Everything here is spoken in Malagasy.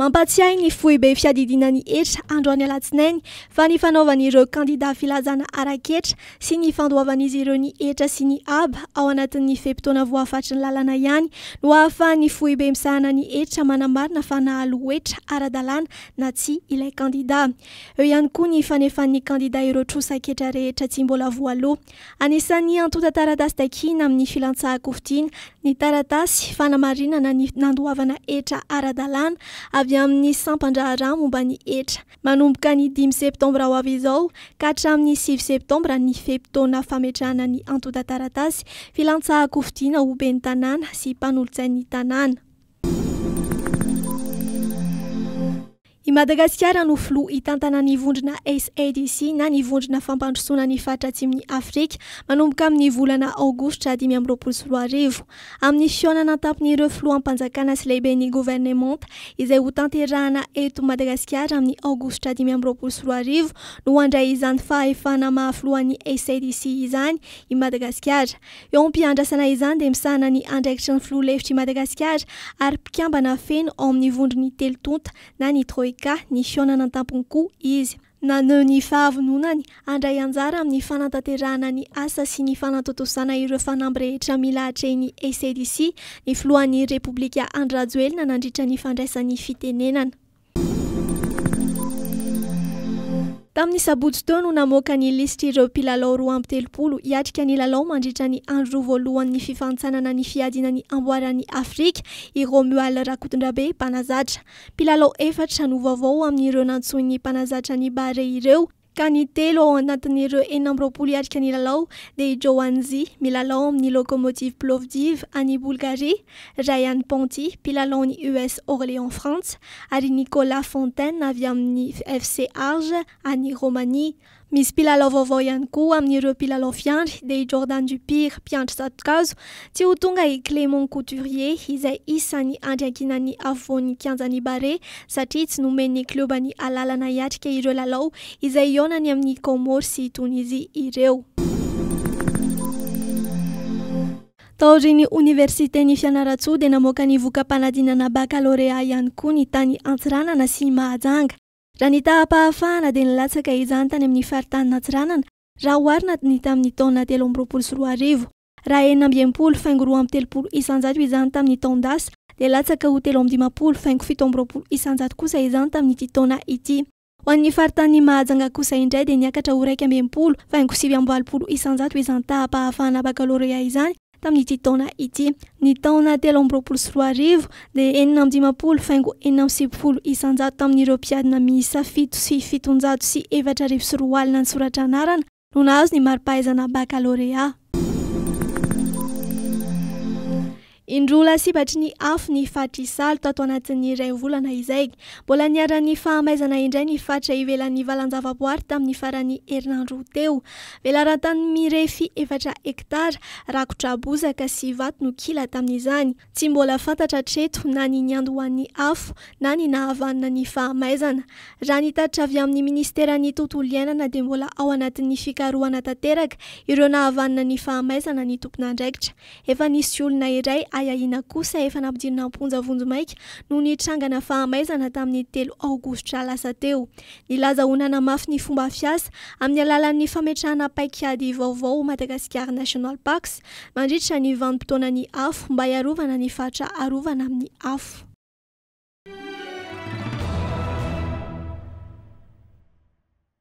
Mampatsiahy ny foibe fiadidiana ny hetra androany alatsinainy fa ny fanaovan'ireo kandida filazana ara-ketra sy ny fandoavan'izy ireo ny hetra sy ny haba ao anatin'ny fe-potoana voafatry ny lalana ihany no ahafahan'ny foibe misahana ny hetra manamarina fa nahaloa hetra ara-dalàna na tsia ilay kandida. Eo ihany koa ny fanefan'ny kandida ireo trosan-ketra rehetra tsy mbola voaloa. Anisan'ny antontan-taratasy takiana amin'ny filantsahan-kofidina ny taratasy fanamarinana ny nandoavana hetra ara-dalàna avy amin'ny sampan-draharaha momba ny hetra. Manomboka ny dimy septambra ho avy izao ka hatramin'ny sivy septambra ny fe-potoana fametrahana ny antontan-taratasy filantsahan-kofidina ho ben'ny tanàna sy mpanolotsain'ny tanàna. I Madagasikara no filoha hitantana ny vondrona SADC na ny Vondrona Fampandrosoana ny Faritra Atsimon'i Afrika manomboka amin'ny volana aogositra 2025. Amin'ny fihaonana an-tampon'ireo filoham-panjakana sy lehiben'ny governemanta izay hotanterahana eto Madagasikara amin'ny aogositra 2025 no handray izany fahefana maha filohan'ny SADC izany i Madagasikara. Eo am-piandrasana izany dia misahana ny andraikitry ny filoha lefitr'i Madagasikara ary mpikambana feno ao amin'ny vondron'ny telo tonta na ny Troika ny fihaonana an-tampony koa izy. Naneho ny fahavononany handray anjara amin'ny fanatanterahana ny asa sy ny fanatontosana ireo fanamby rehetra mila atrehin'ny SADC ny filohan'ny Repoblika Andry Rajoelina nandritra ny fandraisany fitenenana. Tamin'ny sabotsy teo no namoaka ny lisitr'ireo mpilalao 32 hiatrika ny lalao mandritra ny andro roa voalohan'ny fifanintsanana ny fiadiana ny amboaran'i Afrika i Romuald Rakotondrabe, mpanazatra. Mpilalao efatra no vaovao amin'ireo nantsoin'ny mpanazatra ny Barea ireo, Ka ny telo ao anatin'ireo 26 hiatrika ny lalao dia i Johan Zi, milalao amin'ny Lokomotiv Plovdiv any Bolgaria, Ryan Ponti, mpilalaon'ny US Orléans Frantsa, ary Nicolas Fontaine avy amin'ny FC Arges any Romania. Misy mpilalao vaovao ihany koa amin'ireo mpilalao fiandry dia i Jordan Dupire, mpiandry tsato-kazo. Tsy ho tonga i Clément Couturier izay isan'ny andry ankinan'ny afovoan'ny kianjan'i Barea satria tsy nomen'ny kliobany alalana hiatrika ireo lalao izay hihaonany amin'i Kaomoro sy Tonizia ireo. Taorian'ny oniversiten'i Fianarantsoa dia namoaka ny voka-panadinana bakalorea ihany koa ny tany Antsiranana sy Mahajanga. Raha ny taham-pahafahana dia nilatsaka izany tany amin'ny faritanin'Antsiranana raha oharina ny tamin'ny taona 2023. Raha 66,32% izany tamin'ny taon-dasa dia latsaka ho 53,27% kosa izany tamin'ity taona ity. Ho an'ny faritanin'i Mahajanga kosa indray dia niakatra ho 61,89% izany taham-pahafahana bakalorea izany tamin'ity taona ity. Ny taona 2023 dia 56,96% tamin'ireo mpiadina miisa 207,004 nisoratra anarana no nahazo ny mari-pahaizana bakalorea. Indroa lasibatry ny afo ny faritr'Isalo tato anatin'ny iray volana izay. Mbola niharan'ny fahamaizana indray ny faritra ivelan'ny valan-javaboary tamin'ny faran'ny herinandro teo. Velaran-tany mirefy efatra hektara, rakotra bozaka sy vato no kila tamin'izany. Tsy mbola fantatra hatreto na ny niandohan'ny afo na ny nahavanona ny fahamaizana. Raha ny tatitra avy amin'ny minisiteran'ny tontolo iainana dia mbola ao anatin'ny fikarohana tanteraka ireo nahavanona ny fahamaizana ny tompon'andraikitra. Efa nisy olona iray ahiahiana kosa efa nampidirina am-ponja vonjimaika noho ny trangana fahamaizana tamin'ny telo aogositra lasa teo. Nilaza ho nanamafy ny fomba fiasa amin'ny alalan'ny fametrahana paikady vaovao Madagascar National Parks mandritra ny vanim-potoanan'ny afo mba hiarovana ny faritra arovana amin'ny afo.